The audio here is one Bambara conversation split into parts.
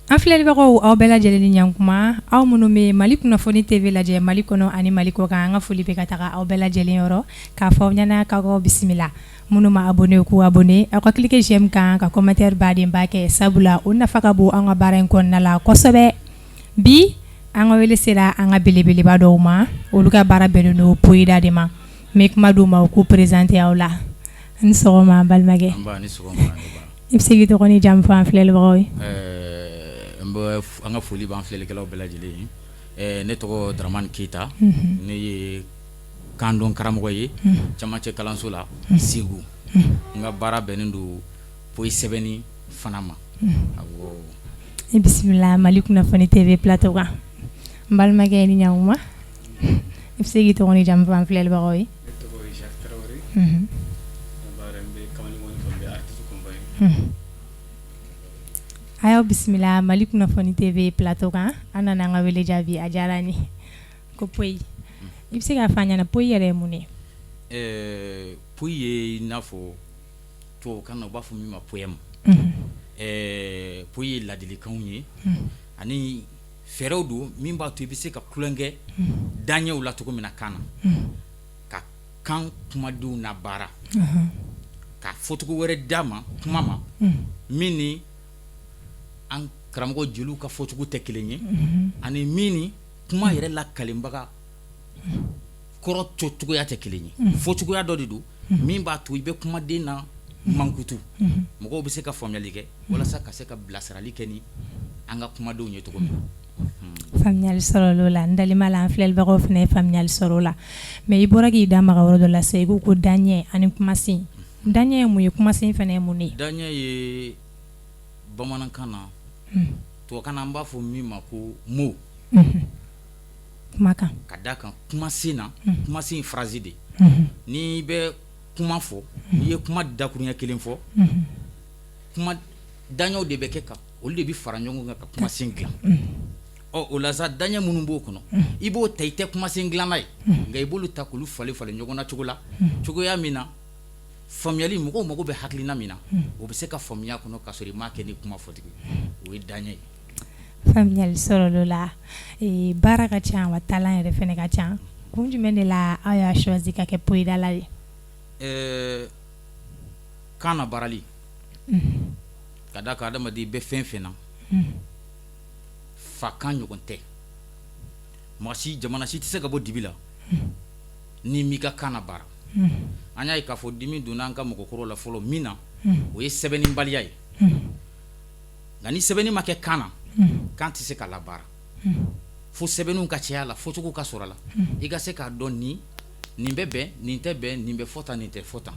An filɛlibagaw, aw bɛɛ lajɛlen ni ɲankuma. Aw minnu bɛ Mali Kunnafoni TV lajɛ Mali kɔnɔ ani Mali kɔ kan, an ka foli bɛ ka taga aw bɛɛ lajɛlen yɔrɔ k'a fɔ aw ɲɛna k'aw bisimila. Minnu ma abonné, k'u abonné, aw ka cliquer j'aime kan, ka commentaire badenba kɛ, sabula o nafa ka bon an ka baara in kɔnɔna la kosɛbɛ. Bi an ka wele sera an ka belebeleba dɔw ma, olu ka baara bɛnnen don poyida de ma. N bɛ kuma d'u ma, u k'u présenter aw la. Ni sɔgɔma, balimakɛ. I bɛ se k'i tɔgɔ ni jamu fɔ an filɛlibagaw ye? N bɛ an ka foli b'an filɛlikɛlaw bɛɛ lajɛlen ye. Ne tɔgɔ Dramane Keyita, ne ye kandɔn karamɔgɔ ye camancɛ kalanso la Segu. N ka baara bɛnnen don poyi sɛbɛnni fana ma. I bisimila Mali Kunnafoni TV plateau kan, n balimakɛ. Ni ɲankuma. I bɛ se k'i tɔgɔ ni jamu fɔ an filɛlibagaw ye? Ne tɔgɔ ye Jacques Tarawele. Ne baara n bɛ kamalenkɔni fɛ, n bɛ artiste accompagner. A y'aw bisimila Mali Kunnafoni TV plateau kan. An nana an ka wele jaabi, a diyara an ye. Ko poyi, i bɛ se k'a fɔ an ɲɛna, poyi yɛrɛ ye mun ye? Poyi ye i n'a fɔ tubabukan na u b'a fɔ min ma poème. Poyi ye ladilikanw ye ani fɛɛrɛw don min b'a to i bɛ se ka tulonkɛ daɲɛw la cogo min na kan na, ka kan kumadenw na baara, ka fɔcogo wɛrɛ d'a ma kuma ma min ni an karamɔgɔ jeliw ka fɔcogo tɛ kelen ye, ani min ni kuma yɛrɛ lakalenbaga kɔrɔ cogoya tɛ kelen ye. Fɔcogoya dɔ de don min b'a to i bɛ kumaden na mankutu, mɔgɔw bɛ se ka faamuyali kɛ walasa ka se ka bilasirali kɛ ni an ka kumadenw ye cogo min na. Faamuyali sɔrɔ o la. N dalen b'a la, an filɛlibagaw fana ye faamuyali sɔrɔ o la. Mais i bɔra k'i da maga yɔrɔ dɔ la sisan, i ko ko daɲɛ ani kumasen. Daɲɛ ye mun ye? Kumasen fana ye mun ye? Daɲɛ ye bamanankan na, tubabukan na an b'a fɔ min ma ko mot. Kumakan. Ka d'a kan kumasen na, kumasen ye phrase de ye. N'i bɛ kuma fɔ, n'i ye kuma dakuruɲɛ kelen fɔ, kuma daɲɛw de bɛ kɛ ka olu de bɛ fara ɲɔgɔn kan ka kumasen dilan. Ɔ, o la sa, daɲɛ minnu b'o kɔnɔ, i b'o ta, i tɛ kumasen dilanna ye, nka i b'olu ta k'olu falen falen ɲɔgɔn na cogo la, cogoya min na faamuyali, mɔgɔw mago bɛ hakilina min na, o bɛ se ka faamuya kɔnɔ ka sɔrɔ i m'a kɛ ni kuma fɔtigi. O ye daɲɛ ye. Faamuyali sɔrɔ o la. Baara ka ca wa, talent yɛrɛ fana ka ca. Kun jumɛn de la aw y'a choisi ka kɛ poyidala ye? Kan na baarali, ka d'a kan adamaden bɛ fɛn fɛn na, fakan ɲɔgɔn tɛ. Maa si, jamana si tɛ se ka bɔ dibi la ni m'i ka kan na baara. An y'a ye k'a fɔ dimi donna an ka mɔgɔkɔrɔw la fɔlɔ min na, o ye sɛbɛnnibaliya ye. Nka ni sɛbɛnni ma kɛ kan na, kan tɛ se ka labaara fo sɛbɛnniw ka caya la, fɔcogo ka sɔrɔ a la, i ka se k'a dɔn nin nin bɛ bɛn, nin tɛ bɛn, nin bɛ fɔ tan, nin tɛ fɔ tan.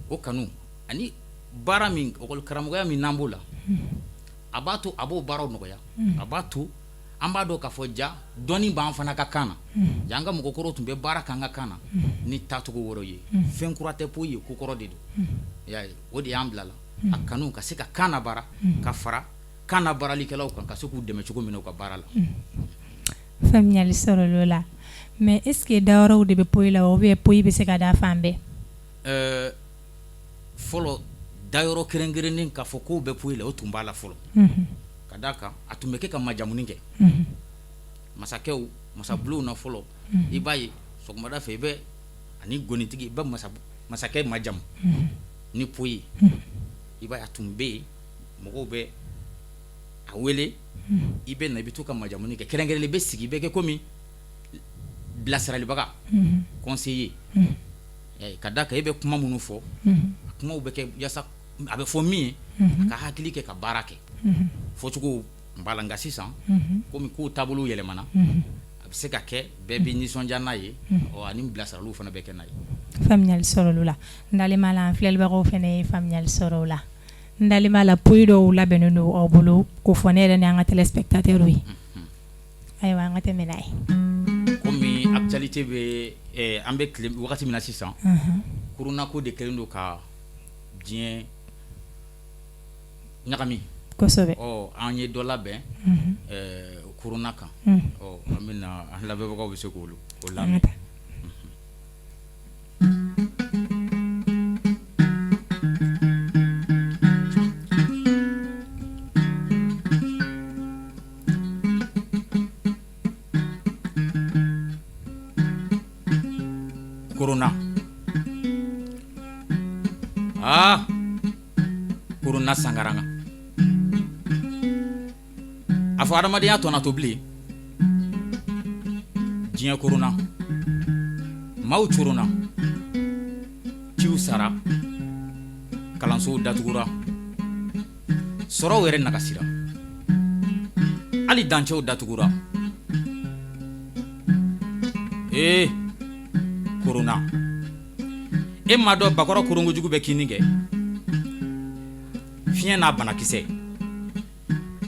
O kanu ani baara min, école karamɔgɔya min n'an b'o la, a b'a to a b'o baaraw nɔgɔya, a b'a to an b'a dɔn k'a fɔ ja dɔnni b'an fana ka kan na. Ja an ka mɔgɔkɔrɔw tun bɛ baara k'an ka kan na ni taacogo wɛrɛw ye. Fɛn kura tɛ, poyi ye ko kɔrɔ de don. I y'a ye, o de y'an bila la a kanu ka se ka kan na baara, ka fara kan na baaralikɛlaw kan, ka se k'u dɛmɛ cogo min na u ka baara la. Faamuyali sɔrɔ o la. Mais est ce que dayɔrɔw de bɛ poyi la ou bien poyi bɛ se ka da fan bɛɛ? Fɔlɔ, dayɔrɔ kɛrɛnkɛrɛnnen k'a fɔ k'o bɛ poyi la, o tun b'a la fɔlɔ, ka d'a kan a tun bɛ kɛ ka majamuni kɛ masakɛw masabulonw na fɔlɔ. I b'a ye sɔgɔmada fɛ, i bɛ ani gɔnitigi, i bɛ masakɛ majamu ni poyi ye. I b'a ye a tun bɛ yen, mɔgɔw bɛ a wele, i bɛ na, i bɛ to ka majamuni kɛ kɛrɛnkɛrɛnnen, i bɛ sigi, i bɛ kɛ komi bilasiralibaga, conseiller, ka d'a kan e bɛ kuma minnu fɔ, a kumaw bɛ kɛ yaasa a bɛ fɔ min ye, a ka hakili kɛ ka baara kɛ. Fɔcogo b'a la. Nka sisan, komi kow taabolo yɛlɛmana, a bɛ se ka kɛ bɛɛ bɛ nisɔndiya n'a ye, ani bilasiraliw fana bɛ kɛ n'a ye. Faamuyali sɔrɔ o la. N dalen b'a la, an filɛlibagaw fana ye faamuyali sɔrɔ o la. N dalen b'a la, poyi dɔw labɛnnen don aw bolo k'o fɔ ne yɛrɛ ni an ka téléspectateurs ye. Ayiwa, an ka tɛmɛ n'a ye. Komi actualité bɛ, an bɛ tile wagati min na sisan, corona ko de kɛlen don ka diɲɛ ɲagami. Kosɛbɛ. Ɔ, an ye dɔ labɛn corona kan. Ɔ, an bɛna, an lamɛnbagaw bɛ se k'o lamɛn. Korona, aa korona sangaranga, a fɔ adamadenya tɔna to bilen. Diɲɛ korona, maaw coronna, ciw sara, kalansow datugura, sɔrɔw yɛrɛ nagasira, hali dancɛw datugura. Ee korona, e m'a dɔn bakɔrɔ koronkojugu bɛ kinni kɛ fiɲɛ n'a banakisɛ.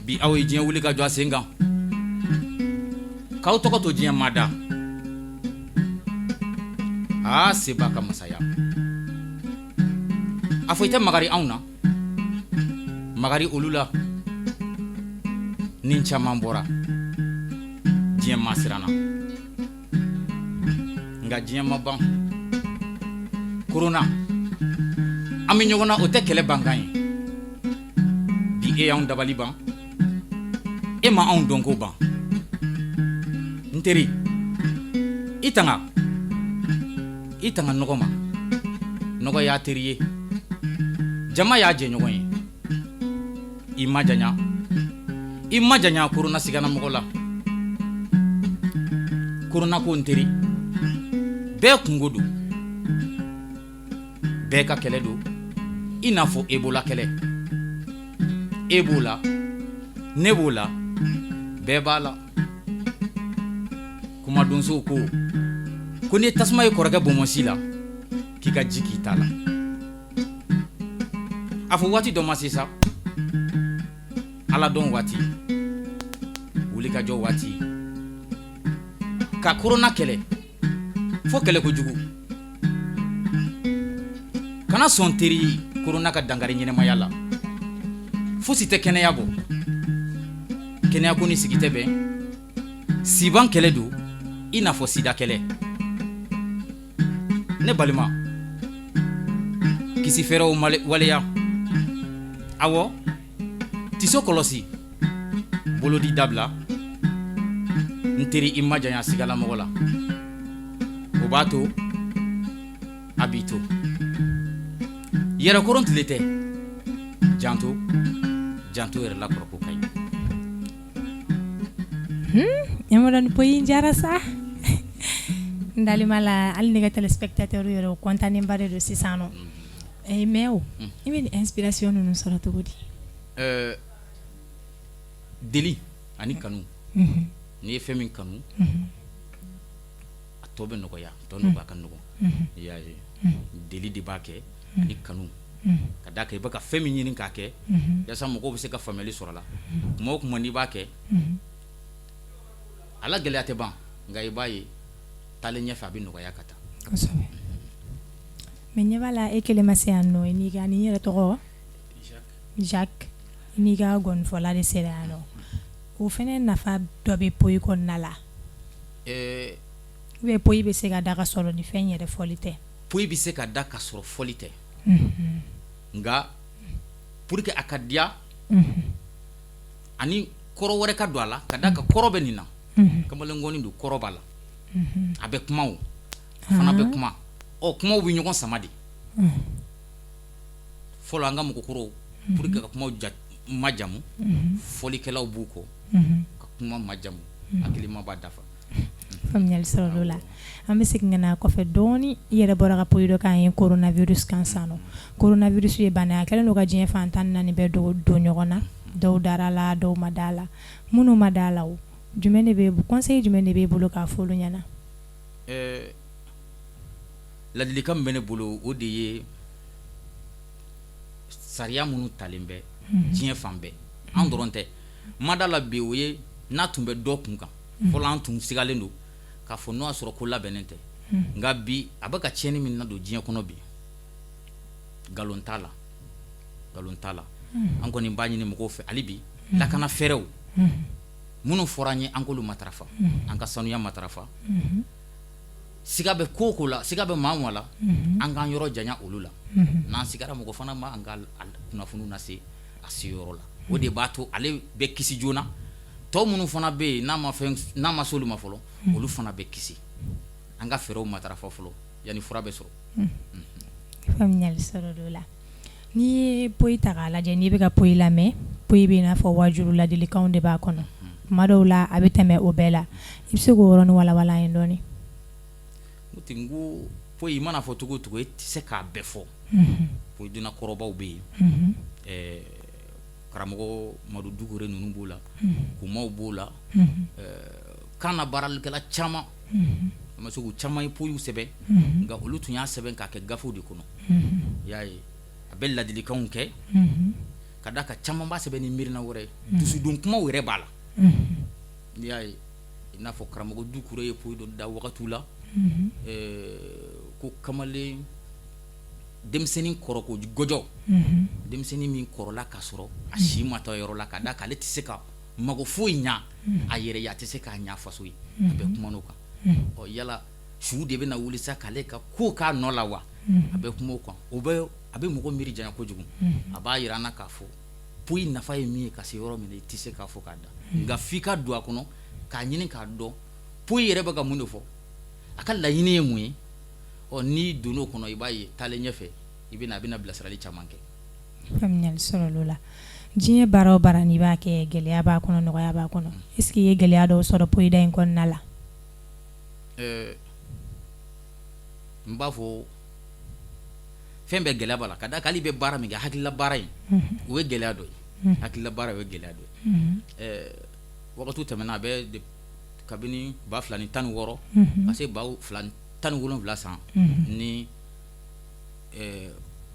Bi aw ye diɲɛ wuli ka jɔ a sen kan k'aw tɔgɔ to diɲɛ maa da. Aa, seba ka masaya, a fɔ i tɛ magari anw na, magari olu la. Ni caman bɔra, diɲɛ maa siranna, nka diɲɛ ma ban. Korona, an bɛ ɲɔgɔn na, o tɛ kɛlɛ bankan ye. Bi e y'anw dabali ban, e ma anw dɔnko ban. N teri, i tanga, i tanga nɔgɔ ma. Nɔgɔ y'a teri ye, jama y'a jɛɲɔgɔn ye. I ma janya, i ma janya korona sigana mɔgɔ la. Korona ko, n teri, bɛɛ kunko don, bɛɛ ka kɛlɛ don, i n'a fɔ ebola kɛlɛ. E b'o la, ne b'o la, bɛɛ b'a la. Kumadonsow ko ko n'i ye tasuma ye kɔrɔkɛ bonbonsi la, k'i ka ji k'i ta la. A fɔ waati dɔ ma se sa, ala dɔn waati, wulikajɔ waati, ka korona kɛlɛ fo kɛlɛ kojugu. Kana sɔn, teri, korona ka dankari ɲɛnamaya la. Fosi tɛ kɛnɛya bɔ, kɛnɛya ko ni sigi tɛ bɛn. Siban kɛlɛ don, i n'a fɔ sida kɛlɛ. Ne balima, kisi fɛɛrɛw waleya. Awɔ, tiso kɔlɔsi, bolodi dabila. N teri, i ma janya sigalamɔgɔ la, o b'a to a b'i to. Yɛrɛkoron tile tɛ, janto, janto yɛrɛ la, kɔrɔ ko ka ɲi. Ɲamadɔ, ni poyi in diyara sa. N dalen b'a la, hali ne ka téléspectateur yɛrɛ, o content ba de don sisan nɔ. Mais o, i bɛ nin inspiration ninnu sɔrɔ cogo di? Deli ani kanu. N'i ye fɛn min kanu, a tɔ bɛ nɔgɔya, tɔ nɔgɔya ka nɔgɔn. I y'a ye, deli de b'a kɛ ani kanu, ka d'a kan i bɛ ka fɛn min ɲini k'a kɛ yaasa mɔgɔw bɛ se ka faamuyali sɔrɔ a la. Kuma o kuma n'i b'a kɛ, a la gɛlɛya tɛ ban, nka i b'a ye taalen ɲɛfɛ, a bɛ nɔgɔya ka taa. Kosɛbɛ. Mais ɲɛ b'a la, e kelen ma se yan nɔ. N'i ka nin yɛrɛ tɔgɔ Jacques, n'i ka gɔnifɔla de sera yan nɔ. O fana nafa dɔ bɛ poyi kɔnɔna la? Ou bien poyi bɛ se ka da ka sɔrɔ ni fɛn yɛrɛ fɔli tɛ? Poyi bɛ se ka da ka sɔrɔ fɔli tɛ, nka pour que a ka diya ani kɔrɔ wɛrɛ ka don a la, ka d'a kan kɔrɔ bɛ nin na. Kamalenkɔni don, kɔrɔ b'a la, a bɛ kuma, o fana bɛ kuma. Ɔ, kumaw bɛ ɲɔgɔn sama de. Fɔlɔ, an ka mɔgɔkɔrɔw, pour que ka kumaw majamu, fɔlikɛlaw b'u kɔ ka kuma majamu, hakilima b'a dafa. Faamuyali sɔrɔ la. An bɛ segin ka na kɔfɛ dɔɔni. I yɛrɛ bɔra ka poyi dɔ k'an ye coronavirus kan sisan nɔ. Coronavirus ye bana ye, a kɛlen don ka diɲɛ fan 14 bɛɛ don ɲɔgɔn na. Dɔw dara la, dɔw ma da la. Minnu ma da la, o jumɛn de bɛ, conseil jumɛn de b'e bolo k'a fɔ olu ɲɛna? Ladilikan min bɛ ne bolo, o de ye sariya minnu talen bɛ diɲɛ fan bɛɛ, an dɔrɔn tɛ, ma da la bi, o ye n'a tun bɛ dɔ kun kan. Fɔlɔ, an tun sigalen don k'a fɔ n'o y'a sɔrɔ ko labɛnnen tɛ, nka bi, a bɛ ka tiɲɛni min na don diɲɛ kɔnɔ bi, nkalon t'a la, nkalon t'a la. An kɔni b'a ɲini mɔgɔw fɛ hali bi, lakana fɛɛrɛw minnu fɔra an ye, an k'olu matarafa, an ka sanuya matarafa. Siga bɛ ko ko la, siga bɛ maa o la, an k'an yɔrɔ janya olu la. N'an sigara mɔgɔ fana ma, an ka kunnafoni lase a seyɔrɔ la. O de b'a to ale bɛ kisi joona. Tɔ minnu fana bɛ yen, n'a ma fɛn, n'a ma se olu ma fɔlɔ, olu fana bɛ kisi. An ka fɛɛrɛw matarafa fɔlɔ. yanni fura bɛ sɔrɔ. Faamuyali sɔrɔ la. N'i ye poyi ta k'a lajɛ, n'i bɛ ka poyi lamɛn, poyi bɛ n'a fɔ wajulu ladilikanw de b'a kɔnɔ. Tuma dɔw la a bɛ tɛmɛ o bɛɛ la. I bɛ se k'o yɔrɔnin walawala an ye dɔɔnin? N ko poyi, i mana fɔ cogo o cogo, e tɛ se k'a bɛɛ fɔ. Poyi donna kɔrɔbaw bɛ yen, karamɔgɔ Madu Dukure ninnu b'o la, Kumaw b'o la, kan na baaralikɛla caman, an bɛ se k'u caman ye poyiw sɛbɛn, nka olu tun y'a sɛbɛn k'a kɛ gafew de kɔnɔ. I y'a ye, a bɛ ladilikanw kɛ, ka d'a kan caman b'a sɛbɛn ni miirina wɛrɛ ye, dusudon kumaw yɛrɛ b'a la. N'i y'a ye, i n'a fɔ karamɔgɔ Dukure ye poyi dɔ da wagati la ko kamalen denmisɛnnin kɔrɔ ko gɔjɔ, denmisɛnnin min kɔrɔla ka sɔrɔ a si ma taa yɔrɔ la, ka d'a kan ale tɛ se ka mago foyi ɲa a yɛrɛ ye, a tɛ se k'a ɲa faso ye. A bɛ kuma o kan. Ɔ yala su de bɛna wuli sa k'ale ka ko k'a nɔ la wa? A bɛ kuma o kan. O bɛ a bɛ mɔgɔ miiri janya kojugu. A b'a jira an na k'a fɔ poyi nafa ye min ye ka se yɔrɔ min i tɛ se k'a fɔ k'a da, nka f'i ka don a kɔnɔ k'a ɲini k'a dɔn poyi yɛrɛ bɛ ka mun de fɔ, a ka laɲini ye mun ye. Ɔ n'i donn'o kɔnɔ, i b'a ye taalen ɲɛfɛ, i bɛna a bɛna bilasirali caman kɛ. Faamuyali sɔrɔla o la. Diɲɛ baara o baara n'i b'a kɛ, gɛlɛya b'a kɔnɔ, nɔgɔya b'a kɔnɔ. Est-ce que i ye gɛlɛya dɔw sɔrɔ poyida in kɔnɔna la? N b'a fɔ fɛn bɛɛ gɛlɛya b'a la, ka d'a kan hali i bɛ baara min kɛ, hakilila baara in, o ye gɛlɛya dɔ ye. Hakilila baara, o ye gɛlɛya dɔ ye. Wagati tɛmɛna, a bɛ kabini 2016 ka se 2017 san ni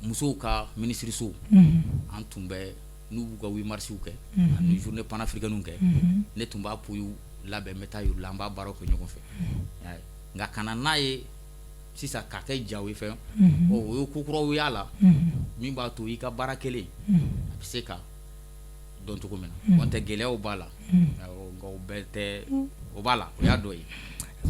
musow ka minisiriso, an tun bɛ n'u b'u ka 8 marsw kɛ ani journée panafricaine kɛ, ne tun b'a poyiw labɛn, n bɛ taa yɔrɔ la, an b'a baaraw kɛ ɲɔgɔn fɛ. Nka ka na n'a ye sisan k'a kɛ jaw ye fɛn, o ye ko kuraw y'a la min b'a to i ka baara kelen a bɛ se ka dɔn cogo min na. Tɛ gɛlɛyaw b'a la, nka o bɛɛ tɛ, o b'a la, o y'a dɔ ye.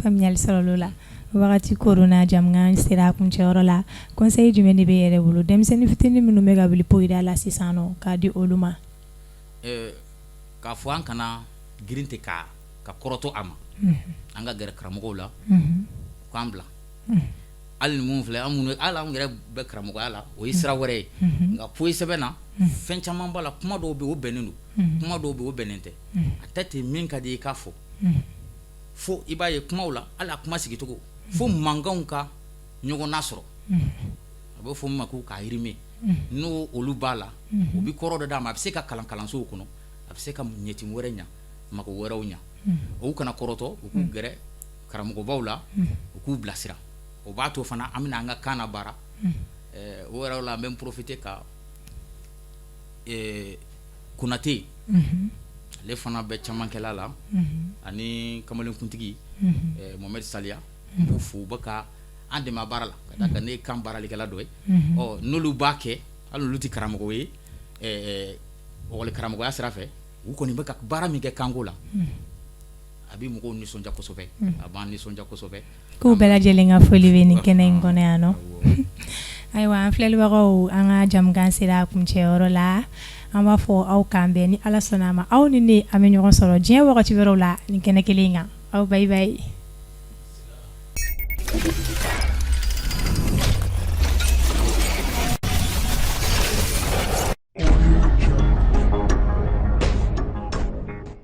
Faamuyali sɔrɔla o la. Wagati koronna, jamukan sera a kuncɛyɔrɔ la. Conseil jumɛn de bɛ e yɛrɛ bolo, denmisɛnnin fitinin minnu bɛ ka wuli poyida la sisan nɔ, k'a di olu ma? K'a fɔ an kana girin ten ka kɔrɔtɔ a ma, an ka gɛrɛ karamɔgɔw la k'an bila. Hali ni minnu filɛ, hali anw yɛrɛ bɛ karamɔgɔya la, o ye sira wɛrɛ ye. Nka poyi sɛbɛn na, fɛn caman b'a la, kuma dɔw bɛ o bɛnnen don, kuma dɔw bɛ o bɛnnen tɛ. A tɛ ten, min ka di i k'a fɔ. Fo i b'a ye kumaw la, hali a kuma sigicogo, fo mankanw ka ɲɔgɔn nasɔrɔ, a bɛ fɔ min ma ko k'a rimer. N'o olu b'a la, u bɛ kɔrɔ dɔ d'a ma. A bɛ se ka kalan kalansow kɔnɔ, a bɛ se ka ɲɛti wɛrɛ ɲa, mago wɛrɛw ɲa. U kana kɔrɔtɔ, u k'u gɛrɛ karamɔgɔbaw la, u k'u bilasira. O b'a to fana an bɛna an ka kan labaara. O yɛrɛ la, an bɛ n profiter ka Konate, ale fana bɛ camankɛla la, ani kamalenkuntigi Mohamed Saliya, n b'u fo, u bɛ ka an dɛmɛ baara la, ka d'a kan ne ye kan baaralikɛla dɔ ye. Ɔ n'olu b'a kɛ, hali olu tɛ karamɔgɔ ye école karamɔgɔya sira fɛ, u kɔni bɛ ka baara min kɛ kanko la, a bɛ mɔgɔw nisɔndiya kosɛbɛ, a b'an nisɔndiya kosɛbɛ. K'u bɛɛ lajɛlen ka foli bɛ nin kɛnɛ in kɔnɔ yan nɔ. Ayiwa, an filɛlibagaw, an ka jamukan sera a kuncɛyɔrɔ la. An b'a fɔ aw k'an bɛn ni Ala sɔnna a ma, aw ni ne, an bɛ ɲɔgɔn sɔrɔ diɲɛ wagati wɛrɛw la nin kɛnɛ kelen in kan. Aw bye bye.